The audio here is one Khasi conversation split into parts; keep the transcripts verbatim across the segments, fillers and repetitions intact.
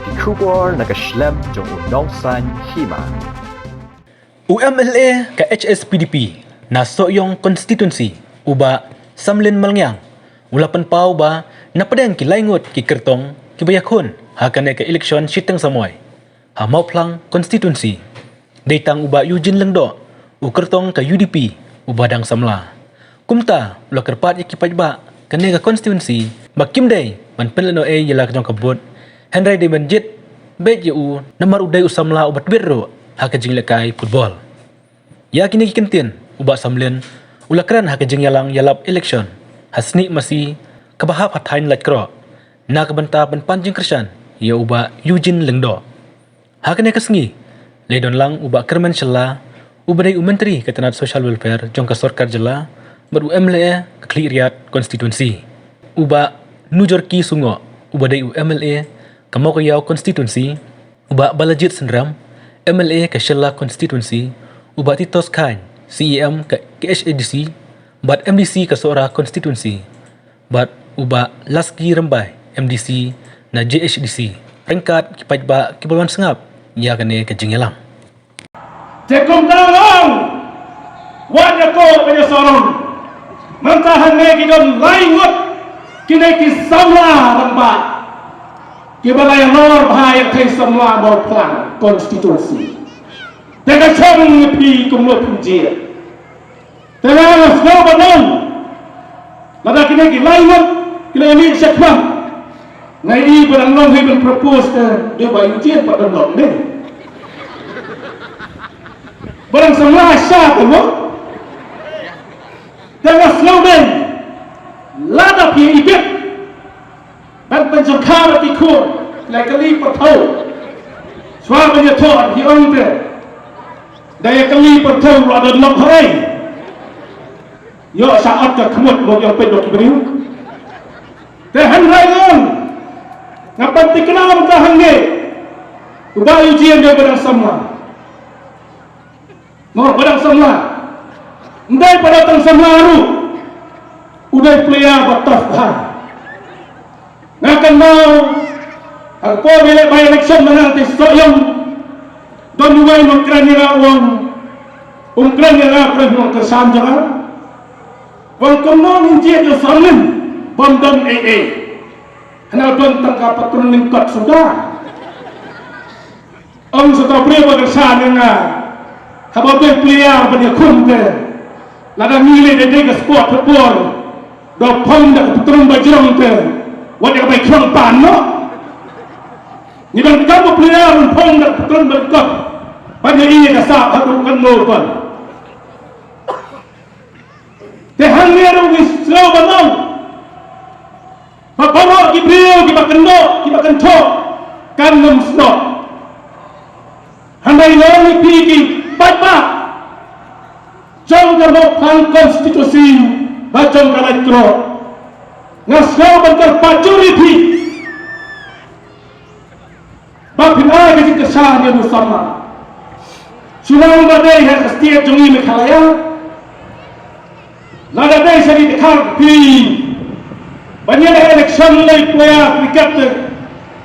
Ki khubor na ka shlem jong u Nongsaiñ Hima. U M L A ka H S P D P na Sohiong Constituency, u Bah Samlin Malngiang, u la pynpaw ba na pdeng ki lai ngut ki kyrtong kiba ïakhun ha kane ka election shiteng samoi ha Mawphlang Constituency, dei tang u Bah Eugene Lyngdoh, u kyrtong ka U D P, uba dang samla. Kumta u la kyrpad ïa ki paidbah kane ka constituency ba kim dei ban pynlehnohei ïa la ka jong ka vote, hynrei dei ban jied beit ïa u namar u dei u samla uba tbit ruh ha ka jinglehkai football. Ïa kine ki kyntien u Bah Samlin u la kren ha ka jingïalang ïalap election ha Snieh Masi kaba hap ha thaiñ Laitkroh na ka bynta ban pan jingkyrshan ïa u Bah Eugene Lyngdoh. Ha kane ka sngi la ïadon lang u Bah Kyrmen Shylla, uba dei u Myntri ka tnat Social Welfare jong ka Sorkar Jylla, bad u M L A ka Khliehriat Constituency, u Bah Nujorki Sungoh, uba dei u M L A ka Mawkyrïaw Constituency, u Bah Balajied Synrem, M L A ka Shylla Constituency, u Bah Titos Chyne, C E M ka K H A D C bad M D C ka Sohra Constituency, bad u Bah Laski Rymbai, M D C na J H D C, ryngkat ki paidbah kiba la wan sngap ïa kane ka jingïalang. Te kumta long, wat ïa ko ba ïa sorong. Mynta hangne ki don lai ngut kine ki samla rangbah kiba la ïalor bha ïa ka samla Mawphlang constituency. Te ka shong ïa phi kumno phi jied. Te nga nga sngew ba nong lada kine ki lai ngut ki la ïa mih shakhmat. Nga i ba dang long hi ban propose te dei ba ïa jied pat dang long ne. Ba dang samla sha te mo. Te nga sngew dei lada phi i bit ban pynjongkha bad ki khun, la kali pyrthei. Shuwa ban ïathoh ki ong te da ïa kali pyrthei ruh da nok hoi. Ïoh sha ot ka khmut mo ïong peit bad ki briew. Te hynrei ngan nga pan tikna mynta hangne. U Bah Eugene dei ba dang samla. Mo ba dang samla. Ndai pada tang samla ruh. U dei player ba tough bha. Nga kynmaw ha ka por ba ïaleh by election mynta te Sohiong. Don uwei u nongkren ïa nga u ong. U nongkren ïa nga u kren u nongkyrshan jong nga. U ong kumno ngin jied ïa u Samlin bym don ei ei. Hynrei don tang ka patron lyngkot suda. Ong sa uto u briew ba kyrshan ïa nga. Haba dei player ban ïakhun te. Lada ngi leh dei dei ka sport football. Da phong da ka patron ba jrong te. Wat ïa ka bai khrong pan noh. Ngi dang kam u player ban phong da ka patron ba jrong. Ban ïa ïa ka sap ha ka ruh kan lo pan. Te hangne ruh ngi sngew ban ong. Ba baroh ki briew kiba kyndoh kiba kynthoh kan nym snoh. Hynrei long ïa phi ki paidbah jong ka Mawphlang constituency bad jong ka Laitkroh. Nga sngew ban kyrpad jur ïa phi. Ba phin ai ka jingkyrshan ïa u samla. Shu long ba dei ha ka state jong ngi Meghalaya. Lada dei sa ki dkhar phi. Ban ïa election lei player cricket te.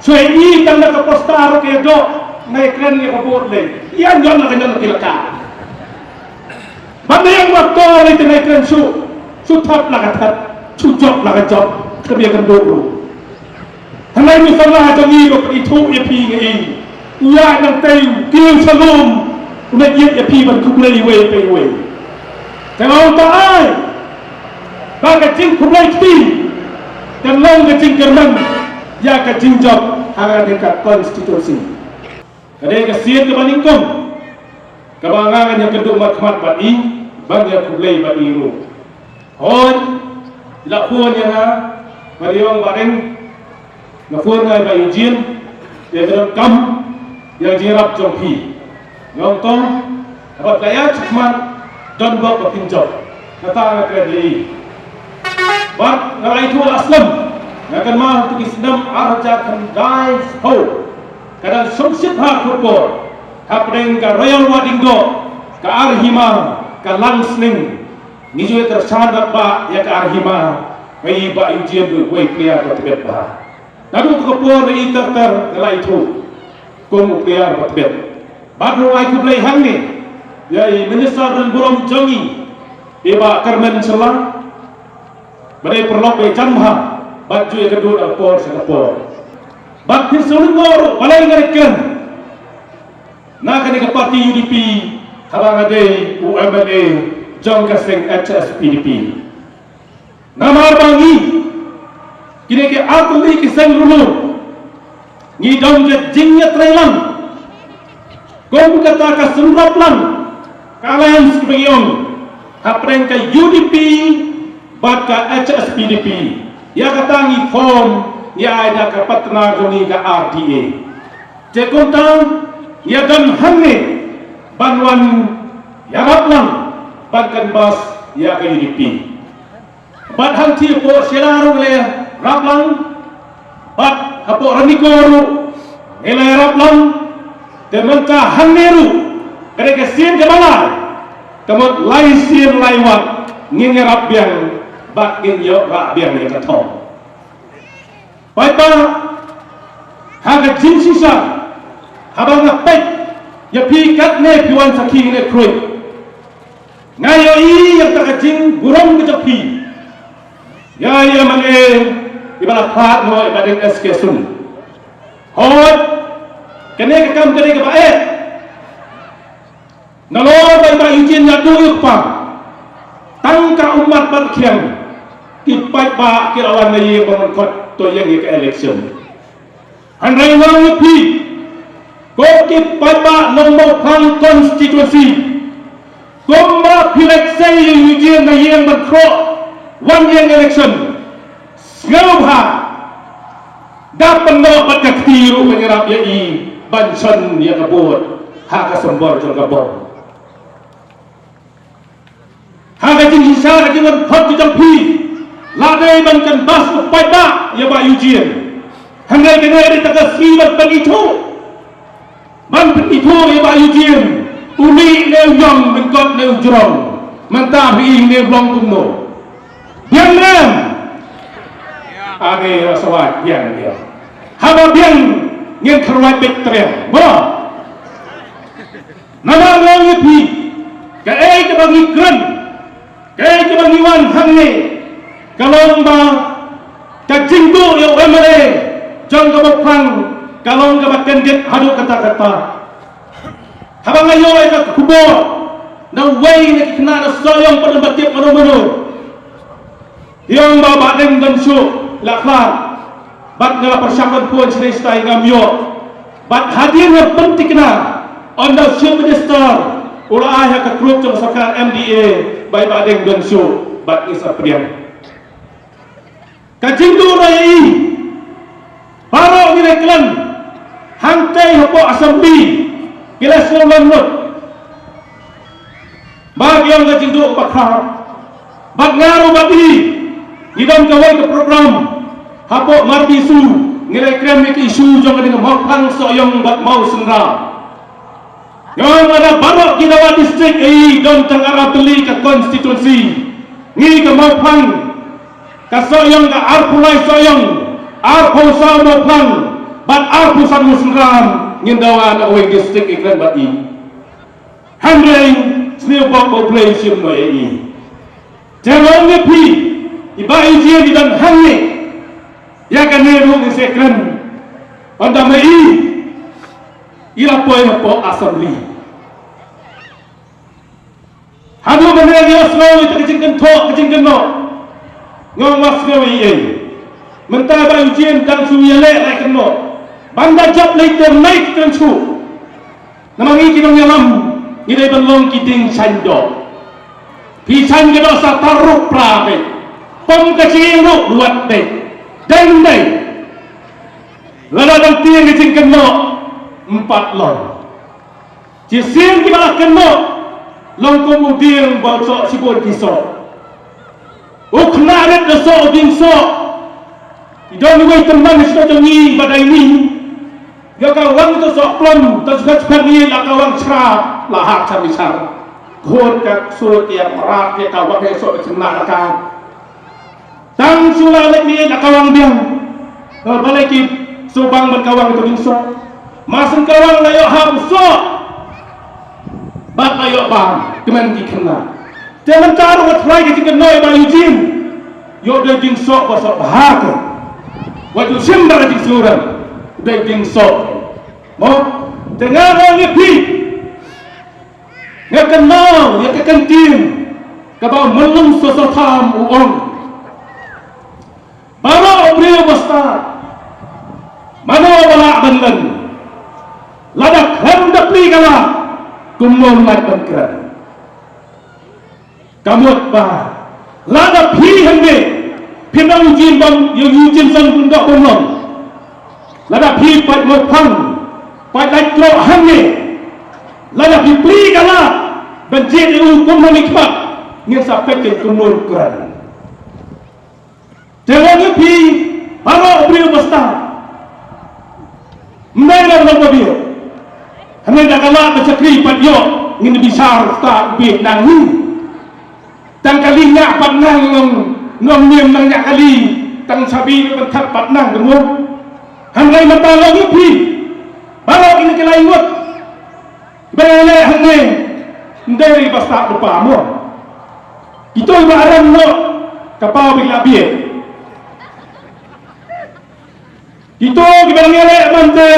Shu i tang da ka poster ka ïa doh. Nai kren ïa ka vote lei. Ïa nyon na ka nyon ki la ka. Ban ïa ba to lei te nai kren shu. Shu thap la ka thap. Shu jop la ka jop. Ka bia kan do. Hynrei u samla jong ngi ba ithuh ïa phi ngi. U ïaid nangtei u kiew shalom. U la jied ïa phi ban khublei iwei pa iwei. Te nga ong ta ai ba ka jingkhublei kti kan long ka jingkyrmen ïa ka jingjop ha kane ka constituency. Ka dei ka sien kaba nyngkong kaba nga ngan ïakynduh markhmat bad i ban ïakhublei bad i ruh. Hooid, i la phone ïa nga, ba dei ong ba dei nga phone nga ïa Bah Eugene, ïa ka donkam ïa ka jingïarap jong phi. Nga ong to, haba ka ïa shakhmat don bok ba phin jop. Kata nga kren ïa i. Bad nga la ithuh la slem, nga kynmaw ha ki snem ar hajar khyndai spah. Ka dang shongshit ha khubor hapdeng ka Royal Wadingdoh, ka Ar Hima, ka Langsning. Ngi ju ïa kyrshan da ba ïa ka Ar Hima. Wei Bah Eugene dei uwei player ba tbit bha. Naduh ka por na i ter ter nga la ithuh kum u player ba tbit. Bad ruh ai khublei hangne ïa i Minister Ran Burom jong ngi, i Bah Kyrmen Shylla, ba dei paralok ba jan bha bad ju ïa ka dur ka por sha ka por. Bad phin sngewthuh ruh balei nga kren na kane ka party U D P haba nga dei u M L A jong ka seng H S P D P. Namar ba ngi, kine ki artylli ki seng ruh, ngi don ka jingïatreilang kum kata ka synraplang, ka alliance kaba ngi ong hapdeng ka U D P bad ka H S P D P. Ïa kata ngi form, ïa ïa ka partner jong ngi ka R D A. Te kumta ïa don hangne ban wan ïarap lang ban canvass ïa ka U D P. Bad hangtei hapoh Shella ruh ngi la ïarap lang, bad hapoh Ranikor ruh ngi la ïarap lang. Te mynta hangne ruh ka dei ka sien kaba lai, ka mut lai sien lai wat ngin ïarap biang bad ngin ïoh rah biang ïa ka thong. Paidbah, ha ka jingshisha, haba nga peit ïa phi katne phi wan sakhi ne khrui, nga ïohi ïa ka jingburom ka jong phi ïa i M L A iba la khlad noh, i Bah deng S K Sun. Hooid, kane ka kam kane kaba eh. Nalor ba i Bah Eugene ïa duh ïa u kpa, tang ka ummat bad khiang, ki paidbah ki la wan na ïing ban khot to ïeng ïa ka election. Hynrei nga ong ïa phi, ko ki paidbah nong Mawphlang constituency, kumba phi leit sei ïa u Eugene na ïing ban khot wan ïeng election, sngewbha da pyndoh bad ka kti ruh ban ïarap ïa i ban shon ïa ka vote ha ka symbol jong ka bom. Ha ka jingshisha ka jingwan khot ka jong phi la dei ban canvass u paidbah ïa Bah Eugene. Hynrei kane dei ta ka sngi ban pynithuh. Ban pynithuh ïa Bah Eugene, u mih ne u ïong, ryngkat ne u jrong. Mynta phi ïohi ne u long kumno. Biang ne em? Ane, sa wad biang ne em. Haba biang ngin kyrwat beit triang. Mo? Namar nga ong ïa phi, kaei kaba ngi kren, kaei kaba ngi wan hangne, ka long ba ka jingduh ïa u M L A jong ka Mawphlang ka long kaba kyndit haduh katta katta. Haba nga ïoh ïa ka khubor na uwei na ki khynnah na Sohiong, pat ym pat tip mano mano. Ïa, ong ba Bah Deng Donshuh la khlad. Bad nga la pyrshang ban phone shane shatai ngam ïoh. Bad hadien nga pynthikna, ynda u Chief Minister u la ai ha ka group jong sorkar M D A ba i Bah Deng Donshuh, bad ngi sa pdiang. Ka jingduh noh ïa i, baroh ngi la kren, hangtei hapoh Assembly ki la sngewlem lut. Ba ki ong ka jingduh ba khraw. Bad nga ruh bad i ngi don kawei ka program hapoh Marbisu, ngi la kren ïa ka issue jong ka ding Mawphlang, Sohiong bad Mawsynram. Nga ong lada baroh ki dawa district, i don tang arphew tylli ka constituency, ngi ka Mawphlang, ka Sohiong ka arphew lai Sohiong, arphew saw Mawphlang bad arphew san Mawsynram, ngin dawa na kawei district, i kren bad i. Hynrei sniew bok ba U Blei u shim noh ïa i. Te nga ong ïa phi, i Bah Eugene i don hangne, ïa kane ruh ngin sa kren. Ynda ma i i la poi hapoh Assembly. Haduh mynne ngi la sngew ïa ka jingkynthoh ka jingkynnoh. Nga ong, wat sngew ei ei. Mynta Bah Eugene dang shu ïaleh lait kynnoh. Ban da jop leit te mei ki kren shuh. Namar ngi ki nongïalam ngi dei ban long ki dieng shaiñ doh. Phi shaiñ ka doh sa tar ruh pra beit. Pom ka jingïeng ruh wat beit. Dei ym dei? Lada dang tieng ka jingkynnoh, ym pat long. Shisien kiba la kynnoh long kum u dieng ba u soh shibun ki soh. U khynnah rit da soh u dieng soh. I don iwei i tymmen sha jong ngi ba dei ni. Ïa ka wang to soh plum, to soh shipher ni la ka wang shra, la hap shar ni shar. Khun ka sur ïa mrad ïa ka wang ïa soh khynnah la ka. Tang shu la leit ni la ka wang biang. Balei ki sngewbang ban kawang ïa uto u diengsoh? Mar shu kawang la ïoh hap u soh bad la ïoh bam kmen ki khynnah. Te mynta ruh nga tharai ka jingkynnoh ïa Bah Eugene, ïoh dei diengsoh ba soh bha ka. Wat ju shim da ka jingsngewrem, dei diengsoh. Mo, te nga ong ïa phi, nga kynmaw ïa ka ktien kaba u Myllung Soso Tham u ong. Baroh u briew ba stad, mano ba lah ban len? Lada khlem da plie ka lad, kumno ngeit ban kren? Ka mut ba lada phi hangne, phi nang Eugene bam, ïa Eugene Song Pyndoh bym long. Lada phi pat mo phang, pat lait klok hangne, lada phi plie ka lad ban jied ïa u kum nongmihkhmat, ngin sa peit kumno u kren. Te nga ong ïa phi, baroh u briew ba stad, ym dei lang nongbabieit. Hangne da ka lad ka shakri pat ïoh, ngin bishar stad u bieit nang hi. Tang kali ñiah pat nang, nong, nongñiam nang ñiah kali, tang shabi ban thep pat nang, ka mut. Hynrei mynta nga ong ïa phi, baroh kine ki lai ngut ba ïaleh hangne, ym dei ba stad lypa mo. Kito ba aram noh, ka paw ba ki la bieit. Kito kiba dang ïaleh mynta,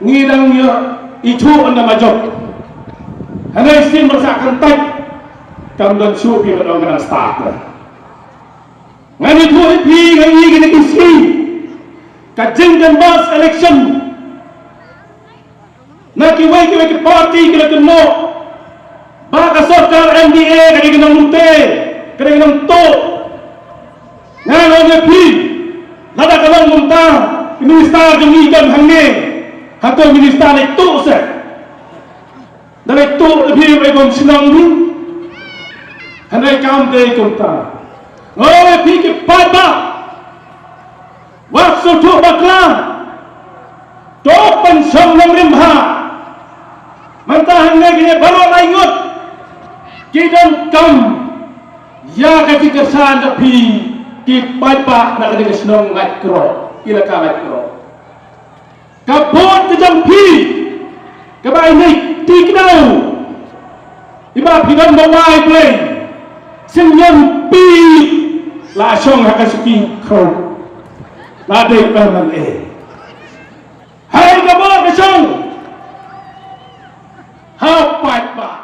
ngi dang ïoh ithuh ynda ma jop. Hynrei shisien ba sa kyntait, kam don shuh phi ba dang kynnoh stad. Ngan ithuh ïa phi, ngan ïa kine ki sngi, ka jingcanvass election na kiwei kiwei ki party ki la kynnoh ba ka sorkar M D A ka dei ka nonglute, ka dei ka nongtuh. Nga ong ïa phi, lada ka long kumta, ki minister jong ngi don hangne, hato minister leit tuh seh? Da leit tuh ïa phi, ïa phi bym shnong phi. Hynrei kam dei kumta. Nga ong ïa phi ki paidbah, wat sngewthuh bakla. To pynshong nongrim bha. Mynta hangne kine baroh lai ngut ki donkam ïa ka jingkyrshan jong phi, ki paidbah na kane ka shnong Laitkroh, ilaka Laitkroh. Ka vote ka jong phi kaba ïa ngi ti kdew, iba phi don ba wai Blei, sngewbha phi la shong ha ka suki khraw, la dei M L A. Hai ka vote ka shong ha paidbah.